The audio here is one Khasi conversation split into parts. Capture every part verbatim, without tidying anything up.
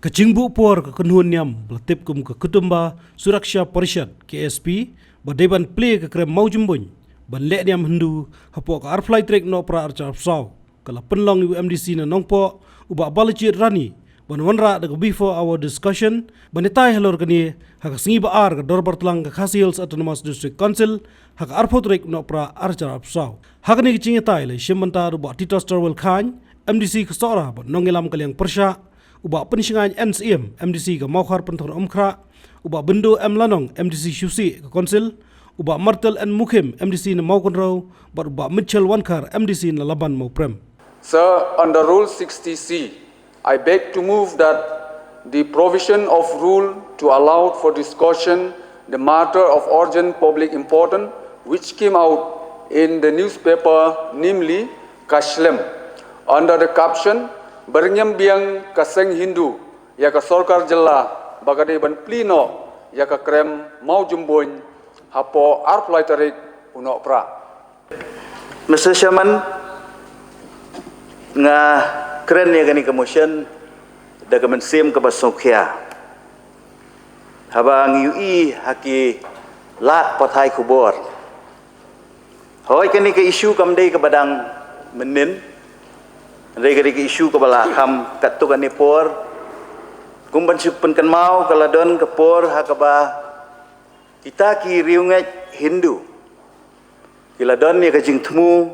Ka jingbuh por ka kynhun niam ba la tip kum ka Kutumba Suraksha Parishad, K S P, ba dei ban plie ka krem Mawjymbuin ban leh niam Hindu hapoh ka arphew lai tarik Nohprah arhajar arphew saw ka la pynlong ïa u M D C na Nongpoh, u Bah Balajied Rani, ban wanrah da ka before hour discussion ban ïatai halor kane ha ka sngi ba ar ka Dorbar Tlang ka Khasi Hills Autonomous District Council ha ka arphew tarik Nohprah arhajar arphew saw. Ha kane ka jingïatai la shim bynta da u Bah Titos Terwel Chyne, M D C ka Sohra bad nongïalam ka liang pyrshah, u Bah Pynshngaiñ N Syiem, M D C ka Mawkhar Pynthorumkhrah, u Bah Byndon M Lanong, M D C Shuhsih ka Council, u Bah Martel N Mukhim, M D C na Mawkynrew, bad u Bah Mitchell Wankhar, M D C na Laban Mawprem. Sir, under Rule sixty C, I beg to move that the provision of rule to allow for discussion the matter of urgent public importance which came out in the newspaper, namely Ka Shlem, under the caption Byrngem Biang ka Seng Hindu ïa ka Sorkar Jylla ba ka dei ban plie noh ïa ka krem Mawjymbuin hapoh arphew lai tarik u Nohprah. Mister Chairman, nga kren ïa kane ka motion da ka mynsiem kaba sngewkhia. Haba ngi ïohi ha ki lad pathai khubor, hooid kane ka issue kam dei kaba dang mynnin. Hynrei ka dei ka issue kaba la kham katto katne por. Kum ban shu pynkynmaw, ka la don ka por ha kaba kita ki riewngeit Hindu ki la don ïa ka jingthmu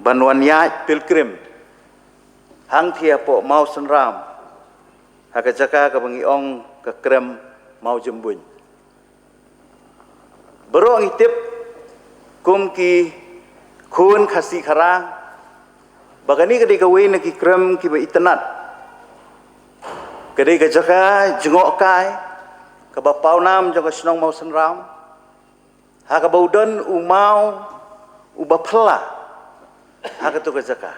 ban wan ïaid pilgrim hangthie hapoh Mawsynram, ha ka jaka kaba ngi ong ka krem Mawjymbuin. Baroh ngi tip kum ki khun Khasi Khara ba kane ka dei kawei na ki krem kiba itynnad. Ka dei ka jaka jngohkai kaba pawnam jong ka shnong Mawsynram, ha kaba u don u maw uba phylla ha kato ka jaka.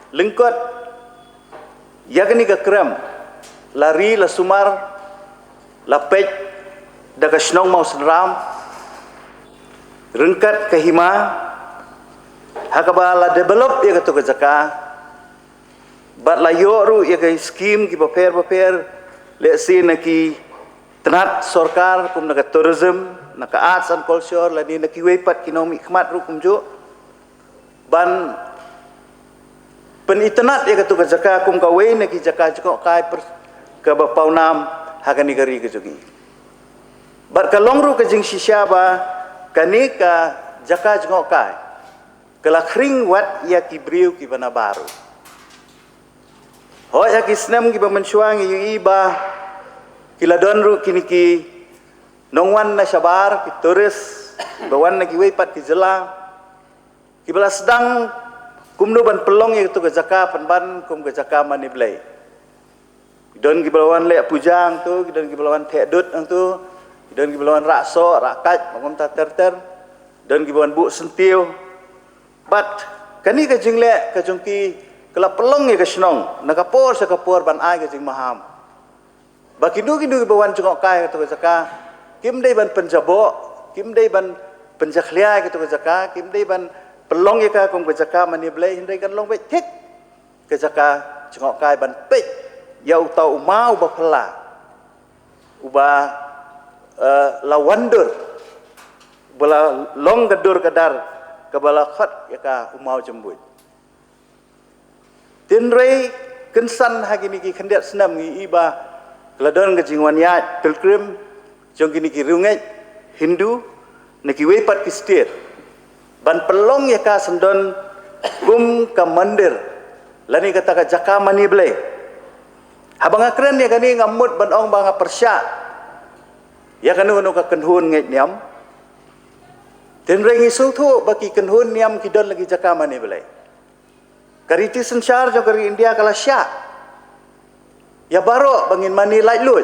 Lyngkot ïa kane ka krem, la ri la sumar, la peit da ka shnong Mawsynram ryngkat ka hima, ha kaba la develop ïa kato ka jaka, bad la ïoh ruh ïa ki skim kiba pher bapher, lehse na ki tnat sorkar kum na ka tourism, na ka arts and culture, lane na kiwei pat ki nongmihkhmat ruh kumjuh, ban pynitynnad ïa kato ka jaka kum kawei na ki jaka jngohkai per-, kaba pawnam ha kane ka ri ka jong ngi. Bad ka long ruh ka jingshisha ba kane ka jaka jngohkai ka la khring wat ïa ki briew kiba na baroh. Hooid, ha ki snem kiba mynshuwa ngi ïohi ba ki la don ruh kine ki nongwan na shabar, ki tourist ba wan na kiwei pat ki jylla, kiba la sdang kumno ban pynlong ïa kato ka jaka pynban kum ka jaka mane Blei. Ki don kiba la wan leh puja hangto, ki don kiba la wan theh dud hangto, ki don kiba la wan rah soh, rah kait, ba kumta ter ter, don kiba wan buh syntiew. Bad kane ka jingleh ka jong ki ka la pynlong ïa ka shnong na ka por sha ka por ban ai ka jingmaham ba kino kino kiba wan jngohkai kato ka jaka, kim dei ban pynjaboh, kim dei ban pynjakhlia kato ka jaka, kim dei ban pynlong ïa ka kum ka jaka mane Blei, hynrei kan long beit thik ka jaka jngohkai ban peit ïa uta u maw uba phylla, uba, eh, la wan dur, ba la long ka dur ka dar kaba la khot ïa ka u Mawjymbuin. Hynrei kynsan ha kine ki khyndiat snem ngi ïohi ba ka la don ka jingwan ïaid pilgrim jong kine ki riewngeit Hindu na kiwei pat ki state ban pynlong ïa ka syndon kum ka mandir lane kata ka jaka mane Blei. Haba nga kren ïa kane ngam mut ban ong ba nga pyrshah ïa kano kano ka kynhun ngeit niam. Hynrei ngi sngewthuh ba ki kynhun niam ki don la ki jaka mane Blei. Ka riti synshar jong ka ri India ka la shah ïa baroh ba ngin mane laitluid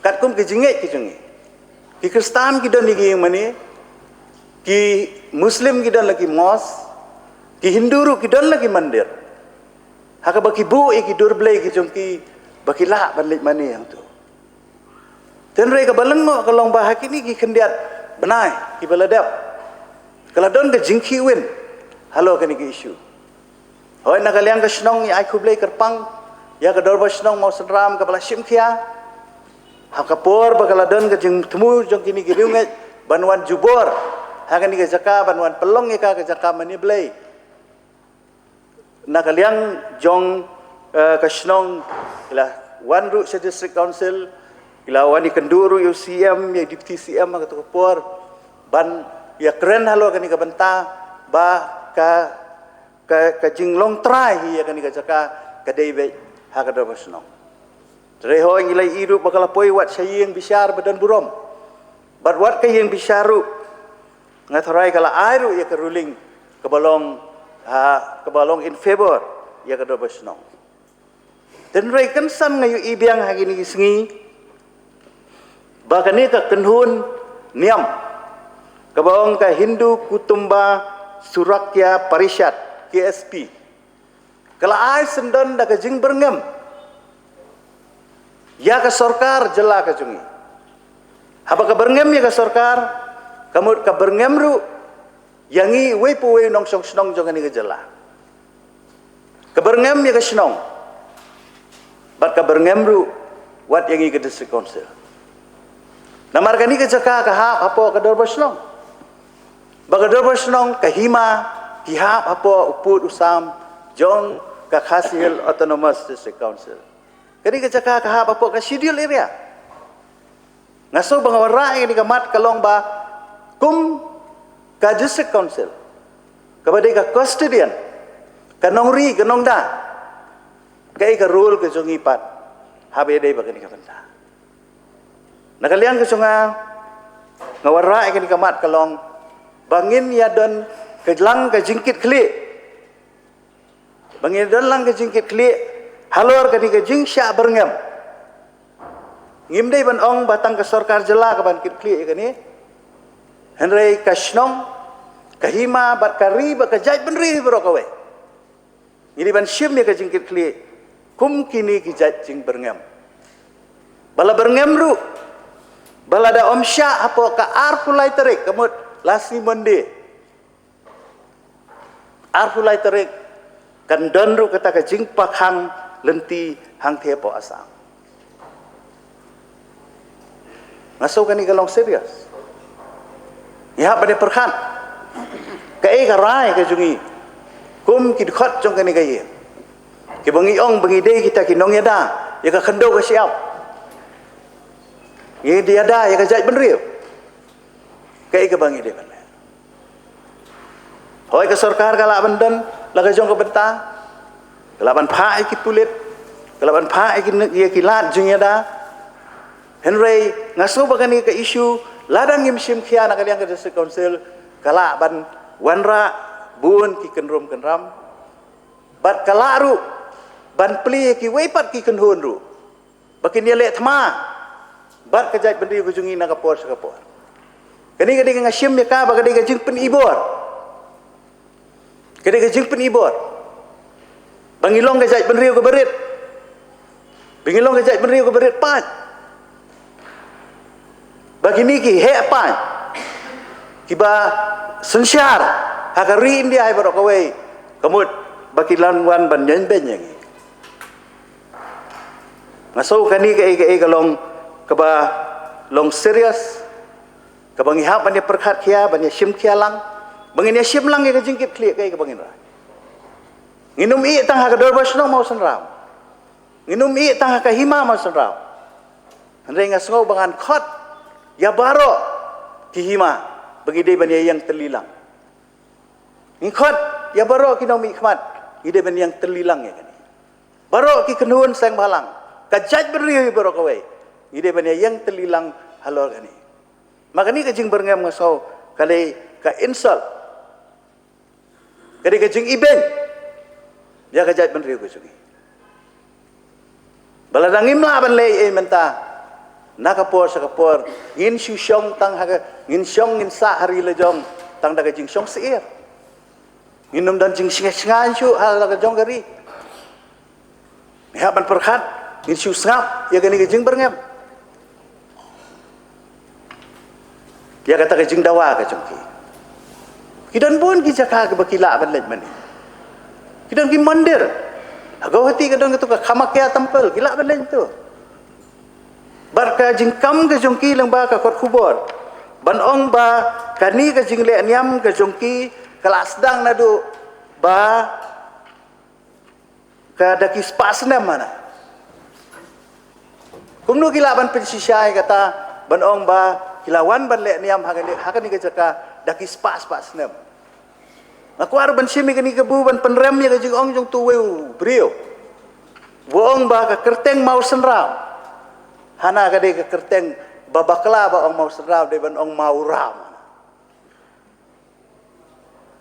katkum ki jingngeit ki jong ngi. Ki Khristan ki don la ki ïingmane, ki Muslim ki don la ki mosque, ki Hindu ruh ki don la ki mandir ha kaba ki buh ïa ki dur blei ki jong ki ba ki lah ban leit mane hangto. Hynrei kaba lyngngoh ka long ba ha kine ki khyndiat bnai kiba la dep ka la don ka jingkhih win halor kane ka issue. Hooid, na ka liang ka shnong ngi ai khublei kyrpang Ïa ka Dorbar Shnong Mawsynram kaba la shim khia ha ka por ba ka la don ka jingthmu jong kine ki riewngeit ban wan jubor ha kane ka jaka, ban wan pynlong ïa ka ka jaka mane Blei. Na ka liang jong, eh, ka shnong, ki la wan ruh sha District Council, ki la wan ïakynduh ruh ïa u C M, ïa u Deputy C M ha kato ka por, ban ïakren halor kane ka bynta ba ka, ka, ka jinglong trai hi ïa kane ka jaka ka dei beit ha ka Dorbar Shnong. Te hynrei ngi la ïohi ruh ba ka la poi wat sha ïing bishar ba don burom. Bad wat ka ïing bishar ruh, nga tharai ka la ai ruh ïa ka ruling kaba long, ha, kaba long in favour ïa ka Dorbar Shnong. Te hynrei kynsan nga ïohi biang ha kine ki sngi ba kane ka kynhun niam kaba ong ka Hindu Kutumba Surakya Parishad, K S P, ka la ai syndon da ka jingbyrngem ïa ka sorkar jylla ka jong ngi. Haba ka byrngem ïa ka sorkar, ka mut ka byrngem ruh ïa ngi uwei pa uwei u nongshong shnong jong kane ka jylla. Ka byrngem ïa ka shnong bad ka byrngem ruh wat ïa ngi ka District Council. Namar kane ka jaka ka hap hapoh ka Dorbar Shnong. Ba ka Dorbar Shnong, ka hima, ki hap hapoh u pud u sam jong ka Khasi Hills Autonomous District Council. Kane ka jaka ka hap hapoh ka Schedule Area. Nga sngew ba nga wanrah ïa kane ka mat ka long ba kum ka District Council kaba dei ka custodian, ka nongri, ka nongda, kaei ka role ka jong ngi pat haba ïadei bad kane ka bynta. Na ka liang ka jong nga, nga wanrah ïa kane ka mat ka long ba ngin ïa don ka lang ka jingkitkhlieh. Ba ngin don lang ka jingkitkhlieh halor kane ka jingshah byrngem. Ngim dei ban ong ba tang ka sorkar jylla ka ban kitkhlieh ïa kane. Hynrei ka shnong, ka hima bad ka ri bad ka jaitbynriew baroh kawei, ngi dei ban shim ïa ka jingkitkhlieh kum kine ki jait jingbyrngem. Ba la byrngem ruh, ba lada ym shah hapoh ka arphew lai tarik, ka mut lashni Monday, arphew lai tarik, kan don ruh kata ka jingpakhang lynti hangtei hapoh Assam. Nga sngew kane ka long serious. Ngi hap ban ïa pyrkhat kaei ka rai ka jong ngi kum ki dkhot jong kane ka ïing, kiba ngi ong ba ngi dei kita ki nongïada ïa ka khyndew ka shyiap. Ngi dei ïada ïa ka jaitbynriew. Kaei kaba ngi dei ban leh? Hooid, ka sorkar ka lah ban don la ka jong ka bynta, ka lah ban phah ïa ki pulit, ka lah ban phah ïa ki, ïa ki lad jingïada. Hynrei nga sngew ba kane ka issue, lada ngim shim khia na ka liang ka District Council, ka lah ban wanrah bun ki kynrum kynram. Bad ka lah ruh ban plie ïa kiwei pat ki kynhun ruh ba kin ïaleh thma bad ka jaitbynriew ka jong ngi na ka por sha ka por. Kane ka dei ka, nga shim ïa ka ba ka dei ka jingpynibor. Ka dei ka jingpynibor ba ngi long ka jaitbynriew kaba rit, ba ngi long ka jaitbynriew kaba rit paid. Ba kine ki heh paid kiba synshar ha ka ri India hi baroh kawei, ka mut ba ki lah wan ban ïeng beiñ ïa ngi. Nga sngew kane kaei kaei ka long kaba long serious, kaba ngi hap ban ïa pyrkhat khia, ban ïa shim khia lang, ba ngin ïa shim lang ïa ka jingkitkhlieh kaei kaba ngin rai. Ngin ym ïeh tang ha ka Dorbar Shnong Mawsynram, ngin ym ïeh tang ha ka hima Mawsynram. Hynrei nga sngew ba ngan khot ïa baroh ki hima ba ngi dei ban ïa ïeng tylli lang. Ngi khot ïa baroh ki nongmihkhmat, ngi dei ban ïeng tylli lang ïa kane. Baroh ki kynhun seng bhalang, ka jaitbynriew hi baroh kawei, ngi dei ban ïa ïeng tylli lang halor kane. Ma kane ka jingbyrngem nga sngew ka dei ka insult, ka dei ka jingibeiñ ïa ka jaitbynriew ka jong ngi. Ba lada ngim lah ban leh ei ei mynta, na ka por sha ka por ngin shu shong tang ha ka, ngin shong ngin sah ha ri la jong tang da ka jingshong syier. Ngin ym don jingshngaiñ shuh ha la ka jong ka ri. Ngi hap ban pyrkhat, ngin shu sngap ïa kane ka jingbyrngem. Ïa kata ka jingdawa ka jong ki. Ki don bun ki jaka kiba ki lah ban leit mane. Ki don ki mandir. Ha Guwahati ka don katu ka Kamakhya Temple, ki lah ban leit tu. Bad ka jingkam ka jong ki lyngba ka kot khubor ban ong ba kane ka jingleh niam ka jong ki ka la sdang naduh ba ka da ki spah snem hana. Kumno ki lah ban pynshisha ïa kata ban ong ba ki la wan ban leh niam ha kane, ha kane ka jaka da ki spah spah snem. Nga kwah ruh ban shim ïa kane kabu ban pynrem ïa ka jingong jong uwei u briew ba ong ba ka kyrteng Mawsynram hana ka dei ka kyrteng ba bakla ba ong Mawsynram, dei ban ong Mawram.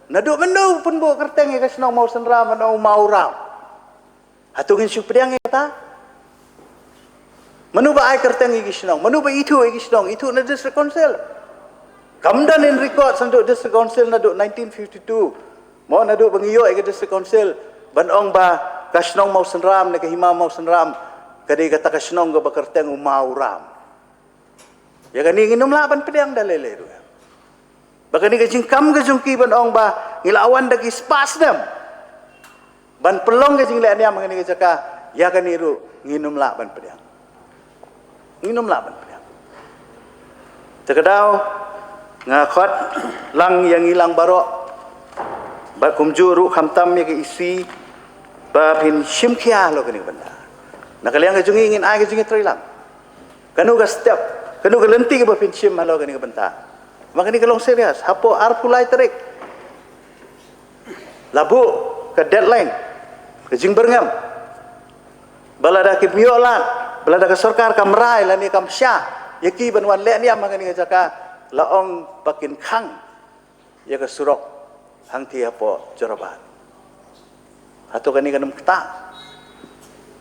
Naduh mynno pynbud kyrteng ïa ka shnong Mawsynram, ban ong Mawram? Hato ngin shu pdiang ïa kata? Mano ba ai kyrteng ïa ki shnong? Mano ba ithuh ïa ki shnong? Ithuh na District Council. Kam don in record naduh District Council naduh nineteen fifty-two. Mo, naduh ba ngi ïoh ïa ka District Council ban ong ba ka shnong Mawsynram ne ka hima Mawsynram ka dei kata ka shnong kaba kyrteng u Mawram. Ïa kane ngin ym lah ban pdiang da lei lei ruh. Ba kane ka jingkam ka jong ki ban ong ba ngi la wan da ki spah snem ban pynlong ka jingleh niam ha kane ka jaka, ïa kane ruh ngin ym lah ban pdiang. Ngin ym lah ban pdiang. Te ka daw nga khot lang ïa ngi lang baroh, bad kumjuh ruh khamtam ïa ka E C, ba phin shim khia halor kane ka bynta. Na ka liang ka jong ngi ngin ai ka jingïatreilang. Kano ka step, kano ka lynti kaba phin shim halor kane ka bynta? Ma kane ka long serious. Hapoh arphew lai tarik la buh ka deadline, ka jingbyrngem. Ba lada kim ïoh lad, ba lada ka sorkar kam rai lane kam shah ïa ki ban wan leh niam ha kane ka jaka, la ong ba kin khang ïa ka surok hangtei hapoh Jorabat. Hato kane kan ym ktah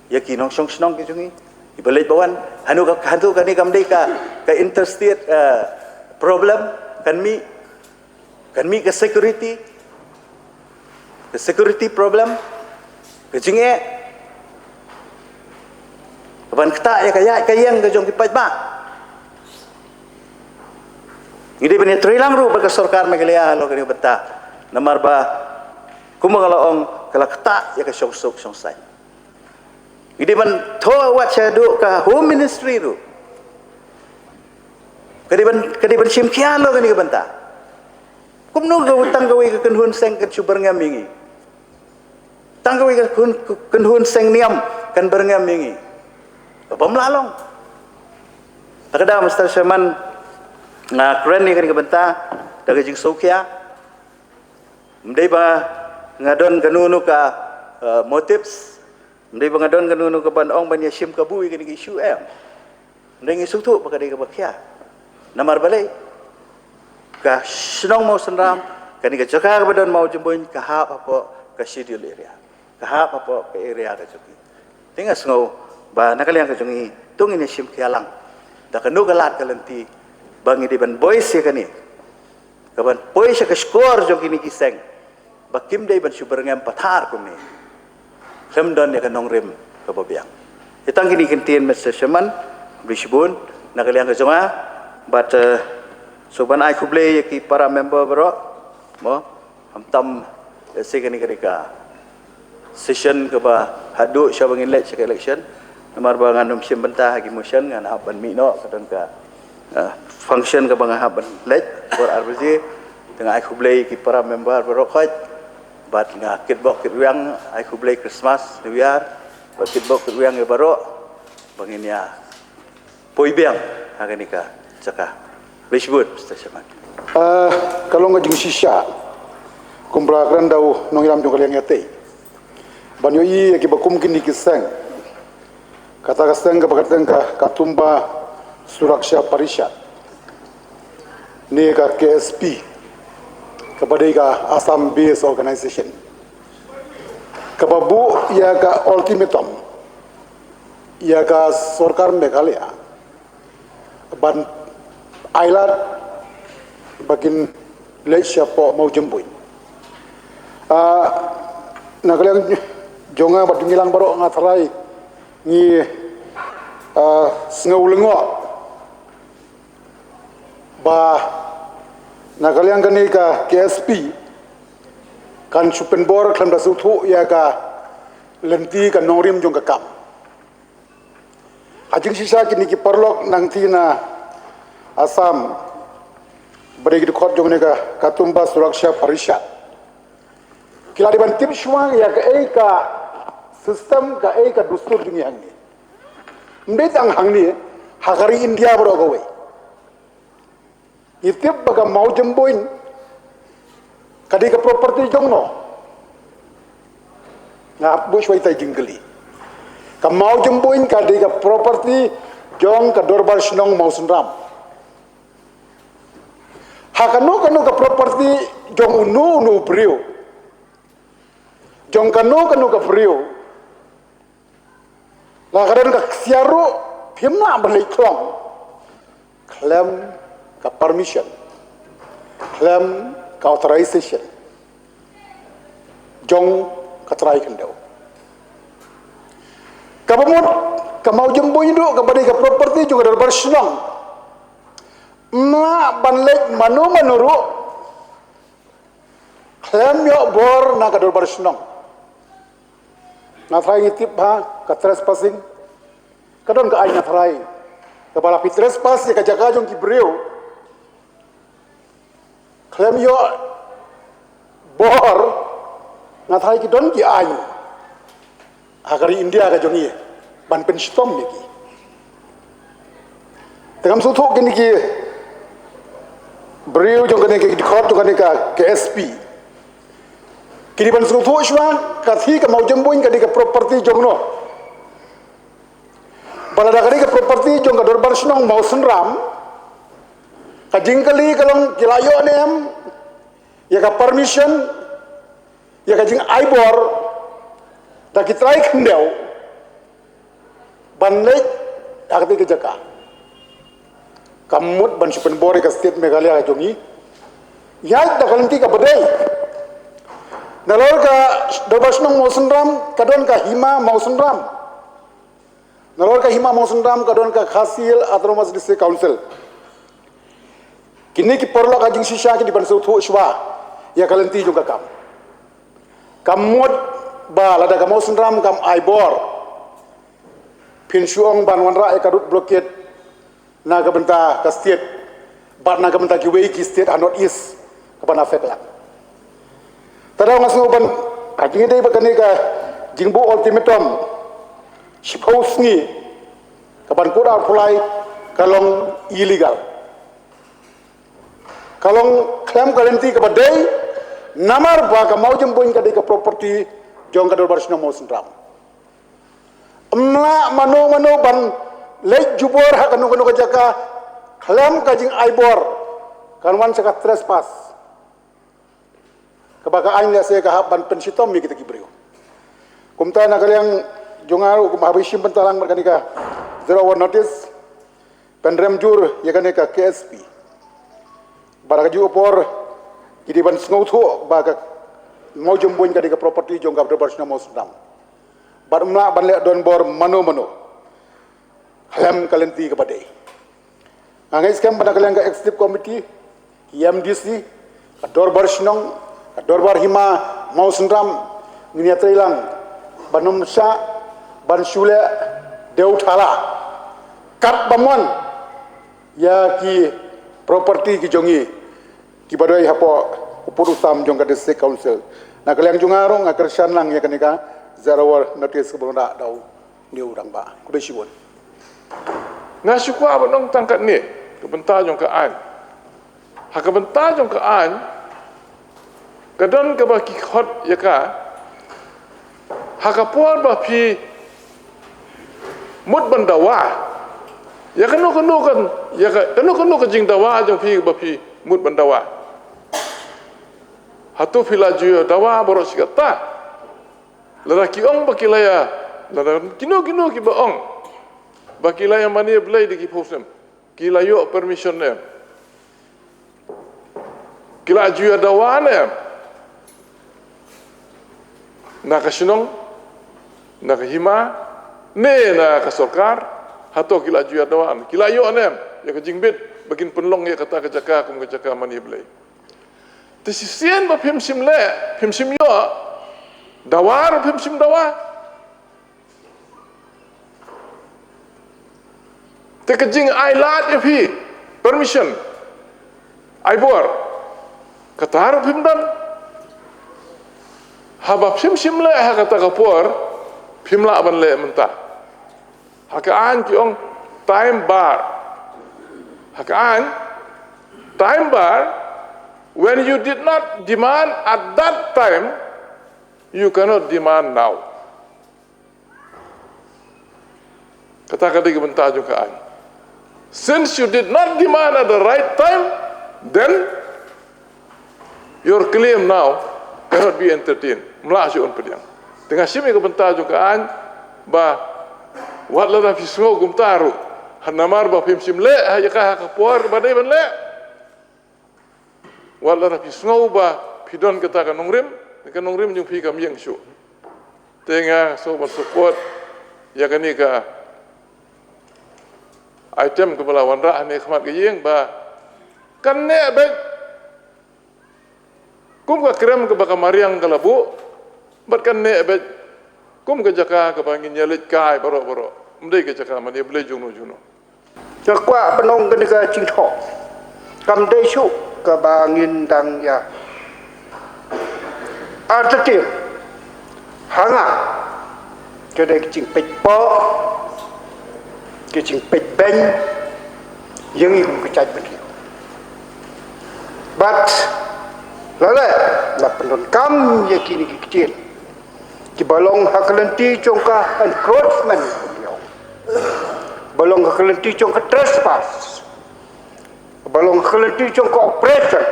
ïa ki nongshong shnong ki jong ngi, kiba leit ba wan? Hano ka, hato kane kam dei ka, ka interstate, eh, problem? Kan mih, kan mih ka security, ka security problem, ka jingeh, ka ban ktah ïa ka ïaid ka ïeng ka jong ki paidbah. Ngi dei ban ïatreilang ruh bad ka sorkar Meghalaya halor kane ka bynta. Namar ba kumba nga la ong, ka la ktah ïa ka shongsuk shongsaiñ. Ngi dei ban thoh wat shaduh ka Home Ministry ruh. Ka dei ban, ka dei ban shim khia halor kane ka bynta. Kumno ka, tang kawei ka kynhun seng kan shu byrngem ïa ngi? Tang kawei ka kynhun, kynhun seng niam kan byrngem ïa ngi? Ka bym lah long. Te ka daw, Mister Chairman, nga kren ïa kane ka bynta da ka jingsngewkhia. Ym dei ba nga don kano kano ka, eh, motives. Ym dei ba nga don kano kano ka ban ong ban ïashim kabu ïa kane ka issue, em. Ym dei, ngi sngewthuh ba ka dei kaba khia. Namar balei? Ka shnong Mawsynram, kane ka jaka kaba don Mawjymbuin, ka hap hapoh ka schedule area, ka hap hapoh ka area ka jong ngi. Te nga sngew ba na ka liang ka jong ngi to ngin ïashim khia lang da kano ka lad ka lynti ba ngi dei ban buh ïa kane, ka ban poi sha ka shkor jong kine ki seng ba kim dei ban shu byrngem pathar kumne khlem don ïa ka nongrim kaba biang. Ïa tang kine ki ktien, Mister Chairman, khublei shibun na ka liang ka jong nga. Bad, eh, sngewbha ban ai khublei ïa ki para member baroh, mo, khamtam, eh, ïa kane ka dei ka session kaba haduh shaba ngin leit sha ka election. Namar ba ngan ym shim bynta ha ki motion, ngan hap ban mih noh, ka don ka, ah, function kaba nga hap ban leit por ar baje. Te nga ai khublei ki para member baroh khoit, bad nga kitbok kitrwiang, ai khublei Christmas, New Year, bad kitbok kitrwiang ïa baroh ba ngin ïa poi biang ha kane ka jaka. Khublei shibun, Mister Chairman. Ah, ka long ka jingshisha, kumba la kren da u nongïalam jong ka liang ïatei, ban ïohi ïa kiba kum kine ki seng. Kata ka seng kaba kyrteng ka Katumba Suraksha Parishad, ne ka K S P, kaba dei ka Assam Based Organization, kaba buh ïa ka ultimatum ïa ka sorkar Meghalaya ban ailad ba kin leit shapoh Mawjymbuin. Ah, na ka liang jong nga bad jong ngi lang baroh, nga tharai ngi, ah, sngew lyngngoh ba na ka liang kane ka K S P kan shu pynbor khlem da sngewthuh ïa ka lynti ka nongrim jong ka kam. Ha jingshisha kine ki paralok nangta na Assam, ba dei ki dkhot jong kane ka Kutumbah Suraksha Parishad, ki la dei ban tip shuwa ïa kaei ka system, kaei ka dustur jong ngi hangne. Ym dei tang hangne, ha ka ri India baroh kawei. Ngi tip ba ka Mawjymbuin ka dei ka property jong no? Nga buh shuwa ita i jingkylli. Ka Mawjymbuin ka dei ka property jong ka Dorbar Shnong Mawsynram. Ha kano kano ka property jong uno uno u briew, jong kano kano ka briew, la ka don ka ksiar ruh, phim lah ban leit khlong khlem ka permission, khlem ka authorization jong ka trai khyndew. Kaba mut, ka Mawjymbuin ruh kaba dei ka property jong ka Dorbar Shnong, ym lah ban leit mano mano ruh khlem ïoh bor na ka Dorbar Shnong. Nga tharai ngi tip ba ka trespassing ka don ka aiñ, nga tharai, kaba la phi trespass ïa ka jaka jong ki briew khlem ïoh bor, nga tharai ki don ki aiñ ha ka ri India ka jong ngi ban pynshitom ïa ki. Te ngam sngewthuh kine ki briew jong kane ka, ki dkhot jong kane ka, ka S P, ki dei ban sngewthuh shuwa, ka thie ka Mawjymbuin ka dei ka property jong no. Ba lada ka dei ka property jong ka Dorbar Shnong Mawsynram, ka jingkylli ka long, ki la ïoh ne em ïa ka permission, ïa ka jingai bor da ki trai khyndew ban leit ha katei ka jaka? Kam mut ban shu pynbor ïa ka state Meghalaya ka jong ngi? Ïaid da ka lynti kaba dei. Nalor ka Dorbar Shnong Mawsynram ka don ka Hima Mawsynram. Nalor ka Hima Mawsynram ka don ka Khasi Hills Autonomous District Council. Kine ki paralok ha jingshisha ki dei ban sngewthuh shuwa ïa ka lynti jong ka kam. Kam mut ba lada ka Mawsynram kam ai bor, phin shu ong ban wanrah ïa ka road blockade na ka bynta ka state bad na ka bynta kiwei ki state ha North East kaban affect lang. Te da nga sngew ban, ka jingïadei bad kane ka jingbuh ultimatum shiphew sngi kaban kut arphew lai ka long illegal. Ka long khlem ka lynti kaba dei, namar ba ka Mawjymbuin ka dei ka property jong ka Dorbar Shnong Mawsynram. Ym lah mano mano ban leit jubor ha kano kano ka jaka khlem ka jingai bor, kan wan sha ka trespass. Kaba ka aiñ lehse ka hap ban pynshitom ïa kita ki briew. Kumta na ka liang jong nga ruh, kum haba shim bynta lang bad kane ka zero hour notice, pynrem jur ïa kane ka K S P. Bad ha kajuh ka por ki dei ban sngewthuh ba ka Mawjymbuin ka dei ka property jong ka Dorbar Shnong Mawsynram. Bad ym lah ban leh don bor mano mano khlem ka lynti kaba dei. Nga ngeit skhem ba na ka liang ka executive committee, ki M D C, ka Dorbar Shnong, ka Dorbar Hima Mawsynram, ngin ïatrei lang ban ym shah ban shu leh dewthala katba mon ïa ki property ki jong ngi kiba dei hapoh u pud u sam jong ka District Council. Na ka liang jong nga ruh nga kyrshan lang ïa kane ka zero hour notice kaba wanrah da u New Rangbah. Khublei shibun. Nga shu kwah ban ong tang katne, ka bynta jong ka aiñ. Ha ka bynta jong ka aiñ, ka don kaba ki khot ïa ka, ha ka por ba phi mut ban dawa ïa kano kano ka, ïa ka, kano kano ka jingdawa jong phi ba phi mut ban dawa, hato phi la ju ïa dawa baroh shi katta? Lada ki ong ba ki la ïa, lada kino kino kiba ong ba ki la ïa mane Blei da ki phew snem, ki la ïoh permission ne em? Ki la ju ïa dawa ne em na ka shnong, na ka hima, ne na ka sorkar? Hato ki la ju ïa dawa ne ki la ïoh ne em ïa ka jingbit ba kin pynlong ïa kata ka jaka kum ka jaka mane Blei? Te shisien ba phim shym leh, phim shym ïoh, dawa ruh phim shym dawa. Te ka jingai lad ïa phi permission, ai bor, kata ruh phim don. Haba phim shym leh ha kata ka por, phim lah ban leh mynta. Ha ka aiñ ki ong time bar. Ha ka aiñ time bar, when you did not demand at that time, you cannot demand now. Kata ka dei ka bynta jong ka aiñ. Since you did not demand at the right time, then your claim now cannot be entertained. Ym lah shuh un pdiang. Te nga shim ïa ka bynta jong ka aiñ ba wat lada phi sngew kumta ruh, ha namar ba phim shym leh ha ïa ka ha ka por ba dei ban leh. Wat lada phi sngew ba phi don kata ka nongrim, ka nongrim jong phi kam ïeng shuh. Te nga sngew ban support ïa kane ka item kaba la wanrah hangne khmat ka ïing ba kan neh beit kum ka krem kaba ka mariang ka la buh, bad kan neh beit kum ka jaka kaba ngin ïa leit kai baroh baroh. Ym dei ka jaka ban ïa blei jongno jongno. Nga kwah ban ong kane ka jingthoh kam dei shuh kaba ngin dang ïa artatien ha nga. Ka dei ka jingpeit poh, ka jingpeit beiñ ïa ngi kum ka jaitbynriew. Bad lada la pyndonkam ïa kine ki ktien kiba long ha ka lynti jong ka encroachment, ba long ha ka lynti jong ka trespass, ba long ha ka lynti jong ka oppression,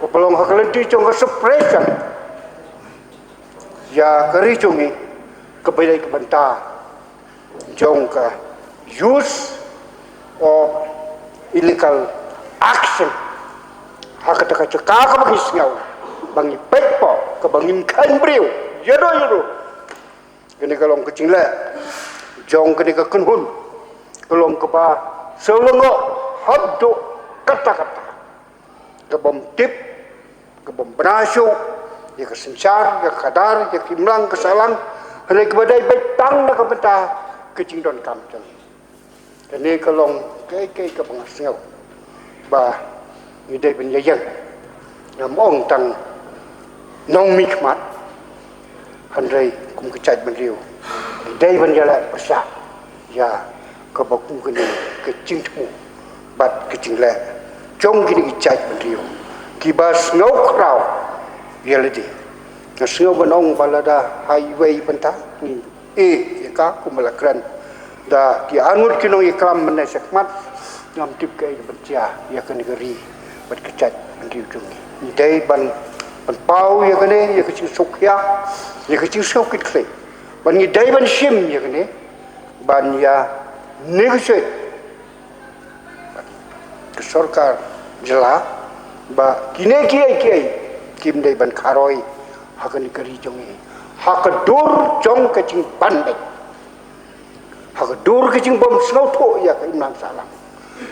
ba long ha ka lynti jong ka suppression ïa ka ri jong ngi, kaba ïadei ka bynta jong ka use of illegal action. Ha kata ka jaka kaba ngi sngew ba ngi peit poh, kaba ngim kheiñ briew ïa do ïa do. Kane ka long ka jingleh jong kane ka kynhun, ka long kaba sngewlyngngoh haduh katta katta, ka bym tip, ka bym bna shuh ïa ka synshar, ïa ka khadar, ïa ka imlang ka sahlang. Hynrei kaba dei beit tang na ka bynta ka jingdonkam jong ngi. Kane ka long kaei kaei kaba nga sngew ba ngi dei ban ïa ïeng. Ngam ong tang nongmihkhmat, hynrei kum ka jaitbynriew ngi dei ban ïaleh pyrshah ïa kaba kum kane ka jingthmu bad ka jingleh jong kine ki jaitbynriew kiba sngew khraw ïa lade. Nga sngew ban ong ba lada ha iwei i bynta ngi ïeh ïa ka kumba la kren da ki arngut ki nongïalam mynne shakhmat, ngam tip kaei ban jia ïa kane ka ri bad ka jaitbynriew jong ngi. Ngi dei ban pynpaw ïa kane, ïa ka jingsngewkhia, ïa ka jingsngewkitkhlieh. Ban ngi dei ban shim ïa kane, ban ïa negotiate ka sorkar jylla ba kine kiei kiei kim dei ban kharoi ha kane ka ri jong ngi, ha ka dur jong ka jingbym beit, ha ka dur ka jingbym sngewthuh ïa ka imlang sahlang,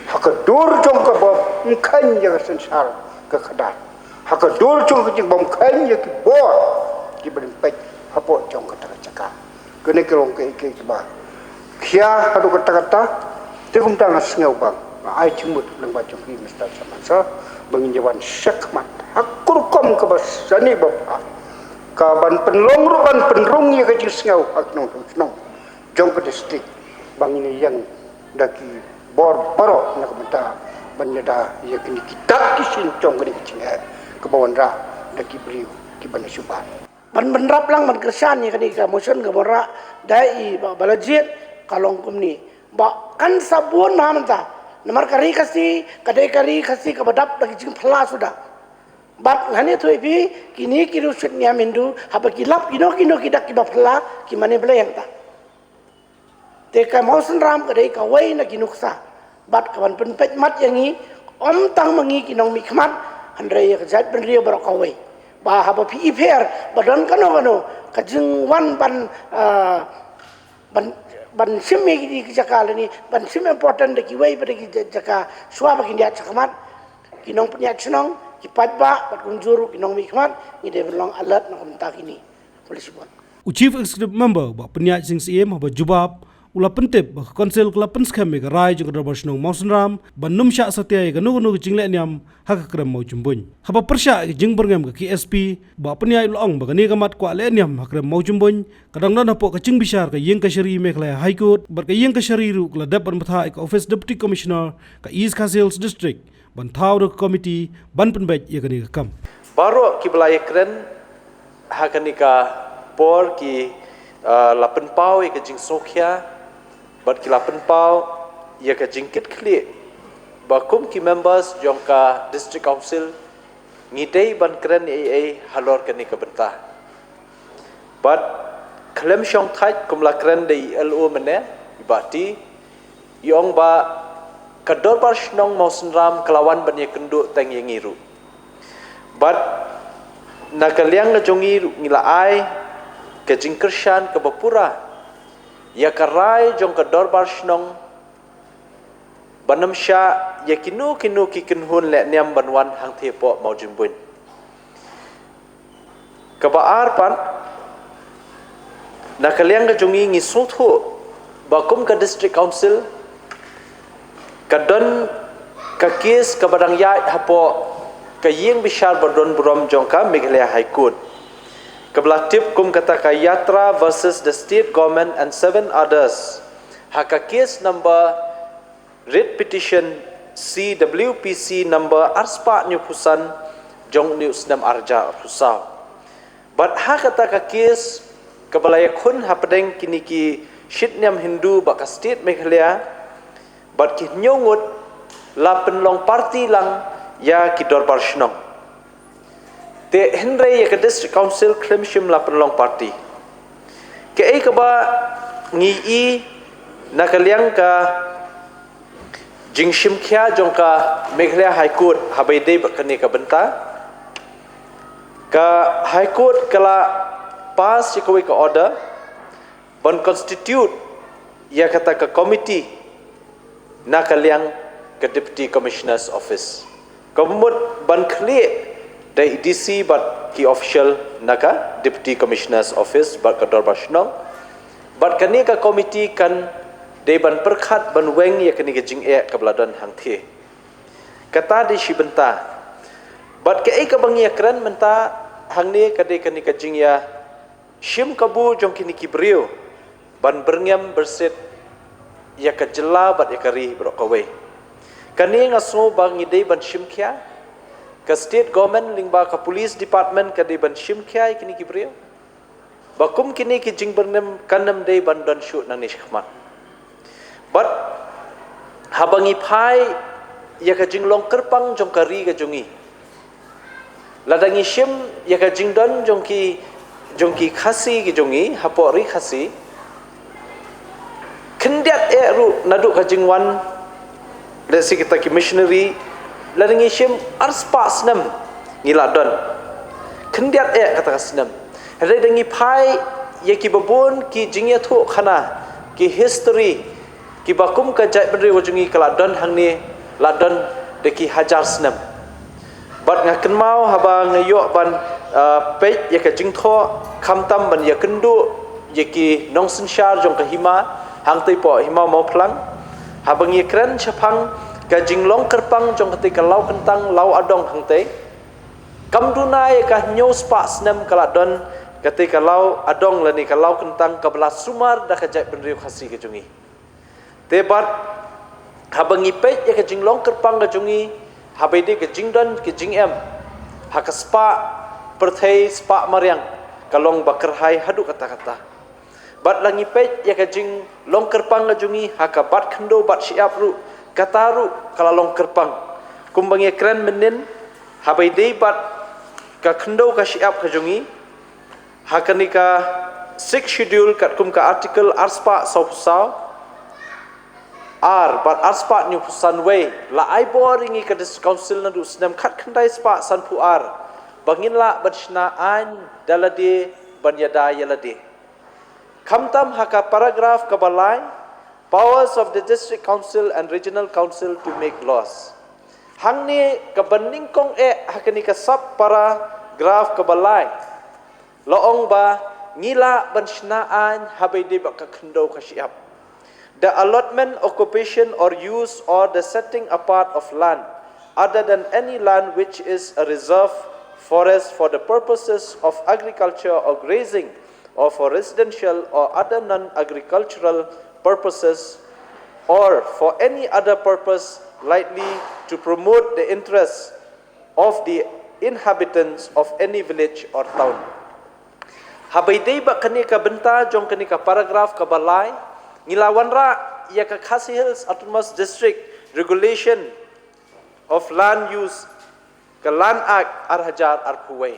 ha ka dur jong ka bym kheiñ ïa ka synshar ka khadar, ha ka dur jong ka jingbym kheiñ ïa ki bor kiba peit hapoh jong kata ka jaka. Kane ka long kaei kaei kaba khia haduh katta katta. Te kumta nga sngew ba nga ai jingmut lyngba jong phi Mister Chairman Sir ba ngin ïa wan shakhmat ha ka rukom kaba sani ba bha, ka ban pynlong ruh ban pynrung ïa ka jingsngew ha ka nongshong shnong jong ka district ba ngin ïa ïeng da ki bor baroh na ka bynta ban ïada ïa kine ki dak ki shin jong kane ka jingeh kaba wanrah da ki briew kiba na shu ban Ban bynrap lang ban kyrshan ïa kane ka motion kaba wanrah da i Bah Balajied ka long kumne. Ba kan sa bun bha mynta namar ka ri Khasi ka dei ka ri Khasi kaba dap da ki jingphylla suda. Bad ngan ïathuh ïa phi kine ki riewshutniam Hindu haba ki lap kino kino ki dak kiba phylla ki mane Blei hangta. Te ka Mawsynram ka dei kawei na ki nuksa bad ka ban pynpeit mat ïa ngi, ym tang ma ngi ki nongmihkhmat hynrei ïa ka jaitbynriew baroh kawei. Ba haba phi i pher ba don kano kano ka jingwan ban, ah, ban, ban shim ïa ki jaka lane ban shim important da kiwei pat ki ja-, jaka shuwa ba kin ïaid shakhmat, ki nongpynïaid shnong, ki paidbah bad kumjuh ruh ki nongmihkhmat ngi dei ban long alert na ka bynta kine. Khublei shibun. U Chief Executive Member Bah Pynïaid Sing Syiem haba jubab U la pyntip ba ka Council ka la pynskhem ïa ka rai jong ka Dorbar Shnong Mawsynram ban nym shah satia ïa kano kano ka jingleh niam ha ka krem Mawjymbuin. Haba pyrshah ïa ka jingbyrngem ka K S P ba pynïaid, u la ong ba kane ka mat kwah leh niam ha krem Mawjymbuin ka dang don hapoh ka jingbishar ka Ïing Kashari Meghalaya High Court, bad ka Ïing Kashari ruh ka la dep ban bthah ïa ka Office Deputy Commissioner ka East Khasi Hills District ban thaw da ka komiti ban pynbeit ïa kane ka kam. Baroh kiba la ïakren ha kane ka por ki, ah, la pynpaw ïa ka jingsngewkhia bad ki la pynpaw ïa ka jingkitkhlieh ba kum ki members jong ka District Council ngi dei ban kren ei ei halor kane ka bynta. Bad khlem shong thait, kum la kren da i L O mynne, i Bah T, i ong ba ka Dorbar Shnong Mawsynram ka la wan ban ïakynduh teng ïa ngi ruh. Bad na ka liang ka jong ngi ruh ngi la ai ka jingkyrshan kaba pura ïa ka rai jong ka Dorbar Shnong ban nym shah ïa kino kino ki kynhun leh niam ban wan hangthie hapoh Mawjymbuin. Kaba ar pat, na ka liang ka jong ngi ngi sngewthuh ba kum ka District Council ka don ka kes kaba dang ïaid hapoh ka ïing bishar ba don burom jong ka Meghalaya High Court, kaba la tip kum kata ka Yatra versus the State Government and seven others, ha ka kes number, Writ Petition C W P C number arspah hynñiewphew san jong u snem arhajar arphew saw. Bad ha kata ka kes kaba la ïakhun hapdeng kine ki shitniam Hindu bad ka State Meghalaya, bad ki hynñiew ngut la pynlong party lang ïa ki Dorbar Shnong. Te hynrei ïa ka District Council khlem shym la pynlong party. Kaei kaba ngi i na ka liang ka jingshim khia jong ka Meghalaya High Court haba ïadei bad kane ka bynta, ka High Court ka la pass ïa kawei ka order ban constitute ïa kata ka committee na ka liang ka Deputy Commissioner's Office, kaba mut ban khlieh da i D C bad ki official na ka Deputy Commissioner's Office bad ka Dorbar Shnong. Bad kane ka committee kan dei ban pyrkhat ban weng ïa kane ka jingeh kaba la don hangthie. Kata dei shi bynta. Bad kaei kaba ngi ïakren mynta hangne ka dei kane ka jingïa shim kabu jong kine ki briew ban byrngem byrsit ïa ka jylla bad ïa ka ri baroh kawei. Kane nga sngew ba ngi dei ban shim khia, ka State Government lyngba ka Police Department ka dei ban shim khia ïa kine ki briew, ba kum kine ki jingbyrngem kan nym dei ban don shuh nangne shakhmat. Bad haba ngi phai ïa ka jinglong kyrpang jong ka ri ka jong ngi, lada ngi shim ïa ka jingdon jong ki, jong ki Khasi ki jong ngi hapoh ri Khasi, khyndiat eh ruh naduh ka jingwan, let's say, kita ki missionary, lada ngi shim arspah snem ngi la don. Khyndiat eh kata ka snem. Hynrei da ngi phai ïa kiba bun ki jingïathuhkhana, ki history, kiba kum ka jaitbynriew jong ngi ka la don hangne, la don da ki hajar snem. Bad nga kynmaw haba nga ïoh ban, ah, peit ïa ka jingthoh, khamtam ban ïakynduh ïa ki nongsynshar jong ka hima hangtei hapoh Hima Mawphlang, haba ngi kren shaphang ka jinglong kyrpang jong katei ka Law Kyntang Law Adong hangtei, kam duna ïa ka hynñiew spah snem ka la don katei ka Law Adong lane ka Law Kyntang kaba la sumar da ka jaitbynriew Khasi ka jong ngi. Te bad haba ngi peit ïa ka jinglong kyrpang ka jong ngi, haba ïadei ka jingdon ka jingem ha ka spah pyrthei spah mariang, ka long ba kyrhai haduh katta katta. Bad la ngi peit ïa ka jinglong kyrpang ka jong ngi ha ka bat khyndew bat shyiap ruh, kata ruh ka la long kyrpang. Kumba ngi kren mynnin, haba ïadei bad ka khyndew ka shyiap ka jong ngi, ha kane ka Sixth Schedule katkum ka Article arspah sawphew saw ar bad arspah hynñiewphew san wei, la ai bor ïa ngi ka District Council naduh snem khatkhyndai spah sanphew ar ba ngin lah ban shna aiñ da lade ban ïada ïa lade. Khamtam ha ka paragraph kaba lai, powers of the District Council and Regional Council to make laws. Hangne kaba nyngkong eh ha kane ka sub paragraph kaba lai, la ong ba ngi lah ban shna aiñ haba ïadei bad ka khyndew ka shyiap. The allotment, occupation or use or the setting apart of land other than any land which is a reserve forest for the purposes of agriculture or grazing or for residential or other non-agricultural purposes or for any other purpose likely to promote the interests of the inhabitants of any village or town. Haba ïadei bad kane ka bynta jong kane ka paragraph kaba lai, ngi la wanrah ïa ka Khasi Hills Autonomous District Regulation of Land Use, ka Land Act ar hajar arphew wei.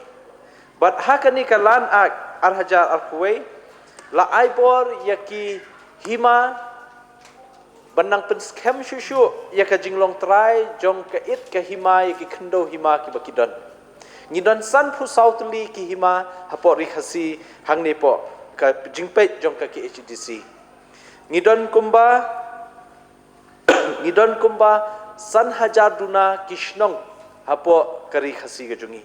Bad ha kane ka Land Act ar hajar arphew wei la ai bor ïa ki hima ban nang pynskhem shuh shuh ïa ka jinglong trai jong ka it ka hima ïa ki khyndew hima kiba ki don. Ngi don sanphew saw tylli ki hima hapoh Ri Khasi hangne hapoh ka jingpeit jong ka K H A D C. Ngi don kumba ngi don kumba san hajar duna ki shnong hapoh ka Ri Khasi ka jong ngi.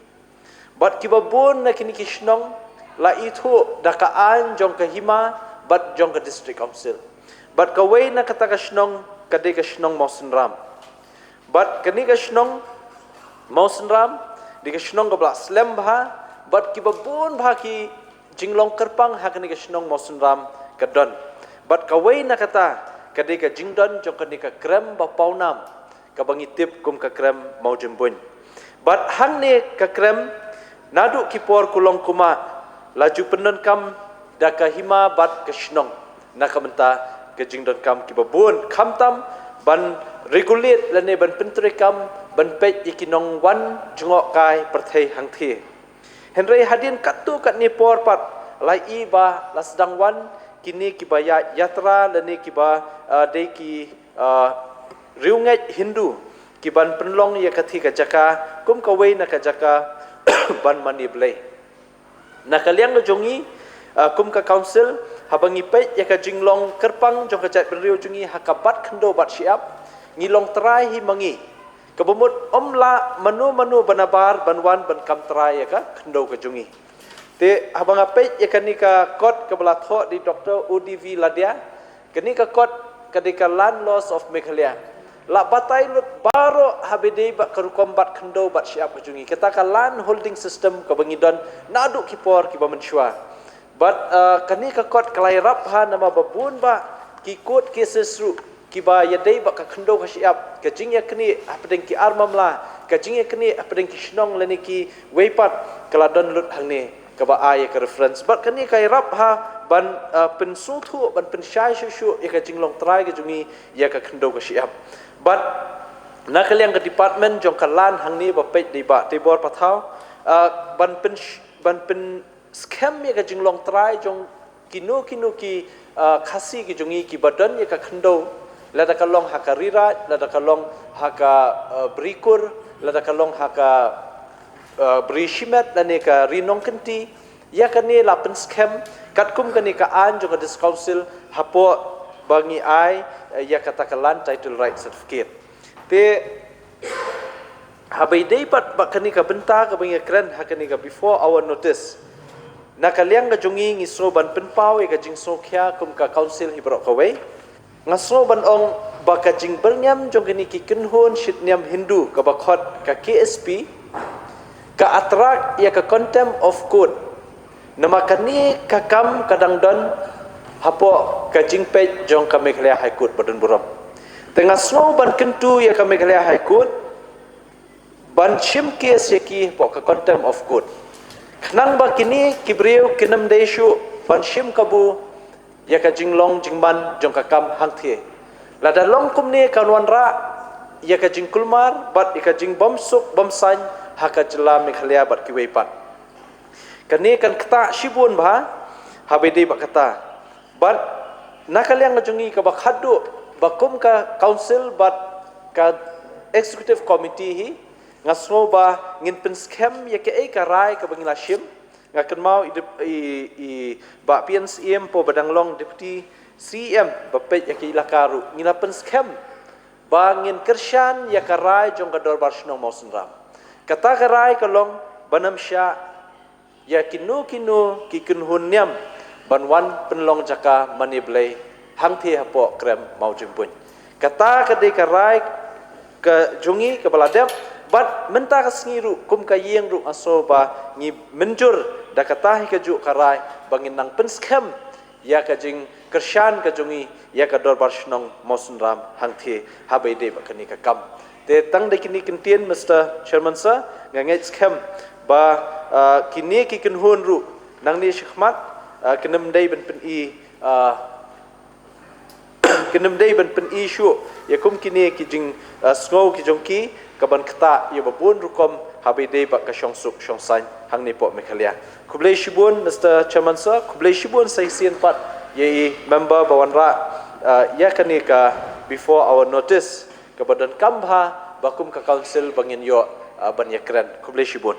Bad kiba bun na kine ki shnong la ithuh da ka aiñ jong ka hima bad jong ka District Council. Bad kawei na kata ka shnong ka dei ka shnong Mawsynram. Bad kane ka shnong Mawsynram dei ka shnong kaba la slem bha, bad kiba bun bha ki jinglong kyrpang ha kane ka shnong Mawsynram ka don. Bad kawei na kata ka dei ka jingdon jong kane ka krem ba pawnam kaba ngi tip kum ka krem Mawjymbuin. Bad hangne ka krem naduh ki por kulong kumah la ju pyndonkam da ka hima bad ka shnong na ka bynta ka jingdonkam kiba bun, khamtam ban regulate lane ban pyntreikam ban peit ïa ki nongwan jngohkai pyrthei hangthie. Hynrei hadien katto katne por pat la i ba la sdang wan kine kiba ïa ïatrei lane kiba, ah, dei ki, ah, riewngeit Hindu ki ban pynlong ïa kathie ka jaka kum kawei na ka jaka ban mane blei. Na ka liang ka jong ngi, ah, kum ka council, haba ngi peit ïa ka jinglong kyrpang jong ka jaitbynriew jong ngi ha ka bat khyndew bat shyiap, ngi long trai hi ma ngi. Kaba mut ym lah mano mano ba nabar ban wan ban kam trai ïa ka khyndew ka jong ngi. Te haba nga peit ïa kane ka kot kaba la thoh da i Doktor O D V Ladia, kane ka kot ka dei ka Land Laws of Meghalaya. La batai lut baroh haba ïadei bad ka rukom bat khyndew bat shyiap ka jong ngi. Kata ka land holding system kaba ngi don naduh ki por kiba mynshuwa. Bad, uh, kane ka kot ka la ïarap bha namar ba bun bah ki court cases ruh kiba ïadei bad ka khyndew ka shyiap, ka jingïaknieh hapdeng ki ar mamla, ka jingïaknieh hapdeng ki shnong lane kiwei pat, ka la don lut hangne kaba ai ïa ka reference. Bad kane ka ïarap bha ban, uh, pynsngewthuh, ban pynshai shuh shuh ïa ka jinglong trai ka jong ngi ïa ka khyndew ka shyiap. Bad na ka liang ka department jong ka land hangne ba peit da i Bah Teibor Pathaw, uh, ban pyn, ban pyn skhem ïa ka jinglong trai jong kino kino ki, ah, Khasi ki jong ngi kiba don ïa ka khyndew, lada ka long ha ka Ri Raid, lada ka long ha ka, ah, Bri Kur, lada ka long ha ka, ah, Bri Shimet lane ka Ri Nongkynti. Ïa kane la pynskhem katkum kane ka aiñ jong ka District Council hapoh ba ngi ai, eh, ïa kata ka Land Title Right Certificate. Te haba ïadei pat bad kane ka bynta kaba ngi kren ha kane ka before hour notice, na ka liang ka jong ngi, ngi sngew ban pynpaw ïa ka jingsngewkhia kum ka council hi baroh kawei. Nga sngew ban ong ba ka jingbyrngem jong kine ki kynhun shitniam Hindu kaba khot ka K S P ka attract ïa ka contempt of court. Namar kane ka kam ka dang don hapoh ka jingpeit jong ka Meghalaya High Court ba don burom. Te nga sngew ban kyntu ïa ka Meghalaya High Court ban shim case ïa ki hapoh ka contempt of court, khnang ba kine ki briew kin ym dei shuh ban shim kabu ïa ka jinglong jingman jong ka kam hangthie. Lada long kumne kan wanrah ïa ka jingkulmar bad ïa ka jingbymsuk bymsaiñ ha ka jylla Meghalaya bad kiwei pat. Kane kan ktah shibun bha haba ïadei bad kata. Bad na ka liang ka jong ngi kaba khadduh ba kum ka council bad ka executive committee hi, nga sngew ba ngin pynskhem ïa kaei ka rai kaba ngi la shim. Nga kynmaw i dep-, i, i Bah P N Syiem hapoh ba dang long Deputy C E M ba peit ïa ka ilaka ruh, ngi la pynskhem ba ngin kyrshan ïa ka rai jong ka Dorbar Shnong Mawsynram. Kata ka rai ka long ban ym shah ïa kino kino ki kynhun niam ban wan pynlong jaka mane blei hangthie hapoh krem Mawjymbuin. Kata ka dei ka rai ka jong ngi kaba la dep, bad mynta ka sngi ruh kum ka ïing ruh nga sngew ba ngi mynjur da kata hi kajuh ka rai ba ngin nang pynskhem ïa ka jingkyrshan ka jong ngi ïa ka Dorbar Shnong Mawsynram hangthie haba ïadei bad kane ka kam. Te tang da kine ki kyntien, Mister Chairman Sir, nga ngeit skhem ba, ah, kine ki kynhun ruh nangne shakhmat, ah, kin ym dei ban pyni, ah, kin ym dei ban pyni shuh ïa kum kine ki jing, ah, sngew ki jong ki, kaban ktah ïa ba bun rukom haba ïadei bad ka shongsuk shongsaiñ hangne hapoh Meghalaya. Khublei shibun Mister Chairman Sir, khublei shibun sa shisien pat ïa i member ba wanrah, ah, ïa kane ka before our notice kaba donkam bha ba kum ka council ba ngin ïoh, ah, ban ïakren. Khublei shibun.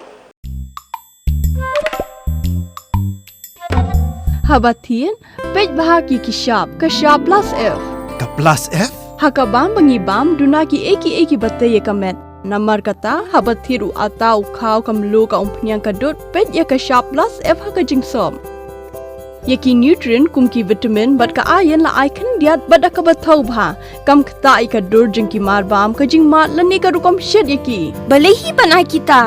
Haba thied, peit bha ki ki shap, ka shap plus F. Ka plus F? Ha ka bam ba ngi bam, duna ki ei ki ei kiba tei ïa ka met. Namar kata, haba thied u atta, u khaw, ka mluh, ka umphniang, ka dud, peit ïa ka shap plus F ha ka jingsop. Ïa ki nutrient kum ki vitamin bad ka iron la ai khyndiat bad da kaba thaw bha. Kam ktah ïa ka dur jong ki marbam, ka jingmad lane ka rukom shet ïa ki. Balei hi ban ai kita?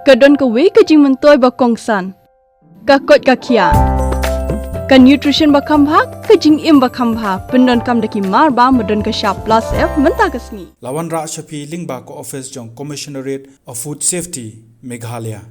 Ka don kawei ka jingmyntoi ba kongsan. Ka koit ka khiah. Ka nutrition ba kham bha, ka jingim ba kham bha. Pyndonkam da ki marbam ba don ka shap plus F mynta ka sngi. La wanrah sha phi lyngba ka office jong Commissionerate of Food Safety, Meghalaya.